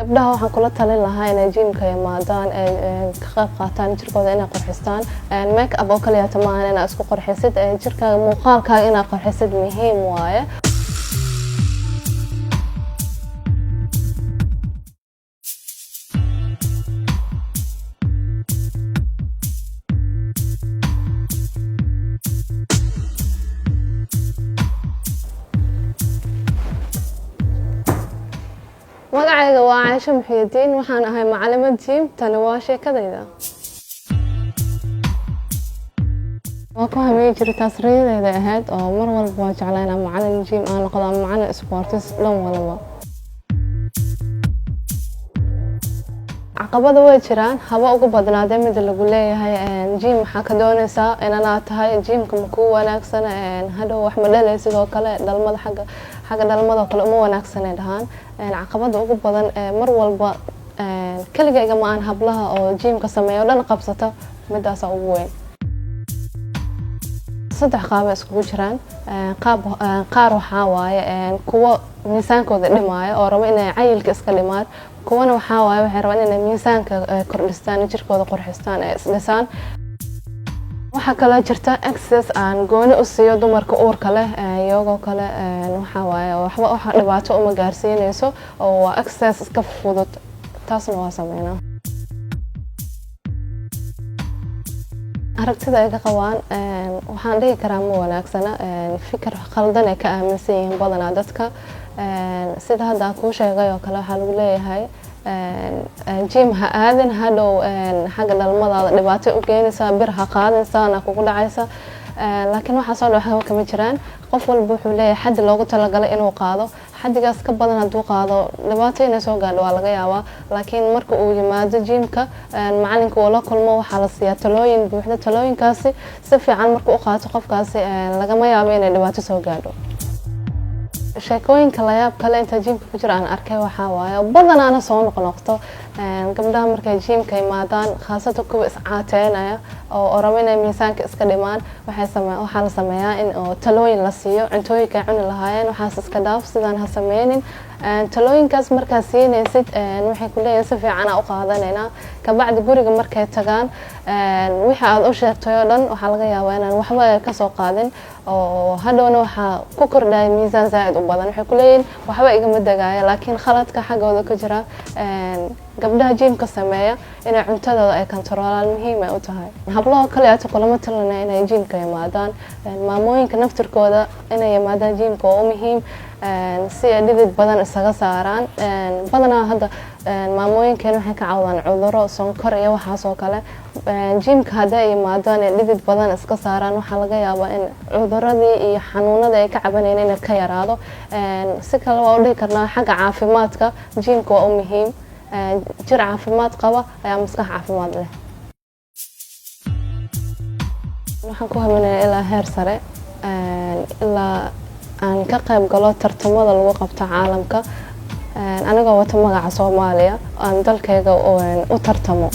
Gabdhaha waxaan kula talin lahaa inay gymka yimaadaan, ka qayb qaataan jirkooda inay qurxistaan. Make up oo kaliyaata maahan inaad isku qurxisid jirkaaga, muuqaalkaaga inaad qurxisid muhiim waaye. Magacayga waa Caasho Muxyidiin, waxaan ahay macalimad gym. Tani waa sheekadayda. Waa ku hameyn jiray, taas riyadeyda ahayd oo mar walba waa jeclaa inaan macalin gym aan noqdo ama macalin sports dhan walba. Caqabada way jiraan, haba ugu badnaadee mida lagu leeyahay gym maxaa ka dooneysaa, inanaad tahay, gymka ma kuu wanaagsan, hadhow wax ma dhalay, sidoo kale dhalmada, xagga dhalmada oo kale uma wanaagsanay dhahaan. Caqabada ugu badan ee mar walba keligayga ma aan hablaha oo gymka sameeya oo dhan qabsata, midaasa ugu weyn. Saddex qaab ay iskugu jiraan. Qaab qaar waxaa waaye kuwo miisaankooda dhimaayo oo rabo inay cayilka iska dhimaan. Kuwana waxaa waaye waxay rabaan inay miisaanka kordhistaan, jirkooda qurxistaan, ee isdhisaan. Waxaa kaloo jirta access aan gooni u siiyo dumarka uurka leh, iyagoo kale waxaa waaye waxba waxa dhibaato uma gaarsiinayso oo waa access iska fudud, taasna waa sameynaa. Aragtida ay ka qabaan waxaan dhihi karaa ma wanaagsana, fikir khaldan ay ka aaminsan yihiin badanaa dadka. Sida hadda aan kuu sheegay oo kale, waxaa lagu leeyahay gym ha aadin, hadhow xagga dhalmadaada dhibaato u keenaysaa, bir ha qaadaysaa na kugu dhacaysa. Laakiin waxaasoo dhan waxba kama jiraan. Qof walba wuxuu leeyahay xaddi loogu talagalay inuu qaado. Xaddigaas ka badan hadduu qaado, dhibaato inay soo gaadho waa laga yaabaa. Laakiin marka uu yimaado gymka, macalinka uu la kulmo, waxaa la siiyaa talooyin buuxda. Talooyinkaasi si fiican marka u qaato qofkaasi, lagama yaabo inay dhibaato soo gaadho. Sheekooyinka layaab kale inta gymka ku jira aan arkay waxaa waaye, badanaana soo noqnoqto, gabdhaha markay gymka yimaadaan, khaasatan kuwa iscaateynaya oo rabo inay miisaanka iska dhimaan, waxaa la sameeyaa in oo talooyin la siiyo, cuntooyinka ay cuni lahaayeen, waxaas iska dhaaf, sidaan ha sameynin. Talooyinkaas markaad siinaysid, waxay ku leeyihin si fiican aa u qaadanaynaa. Kabacdi guriga markay tagaan, wixii aad u sheegtay oo dhan waxaa laga yaabaa inaan waxba ay kasoo qaadin, oo hadhowna waxaa ku kordhaya miisaan zaaid u badan. Waxay ku leeyihin waxba igama degaayo. Laakiin khaladka xaggooda ka jira. Gabdhaha gymka sameeya inay cuntadooda ay kontaroolaan muhiim ay u tahay. Hablaha kale aata kulama talinaya inay gymka yimaadaan. Maamooyinka naftirkooda inay yimaadaan gymka waa u muhiim si ay dhidid badan isaga saaraan. Badanaa hadda maamooyinkeen waxay ka cawdaan cuduro sonkor iyo waxaas oo kale. Gymka hadday yimaadaan ee dhidid badan iska saaraan, waxaa laga yaabaa in cuduradii iyo xanuunadii ay ka cabanayeen inay ka yaraado. Si kale waa u dhihi karnaa, xagga caafimaadka gymka waa u muhiim. Jir caafimaad qaba ayaa maskax caafimaad leh. Waxaan ku haminayaa ilaa heer sare, ilaa aan ka qayb galo tartamada lagu qabto caalamka, anigoo wata magaca Soomaaliya, aan dalkayga u tartamo.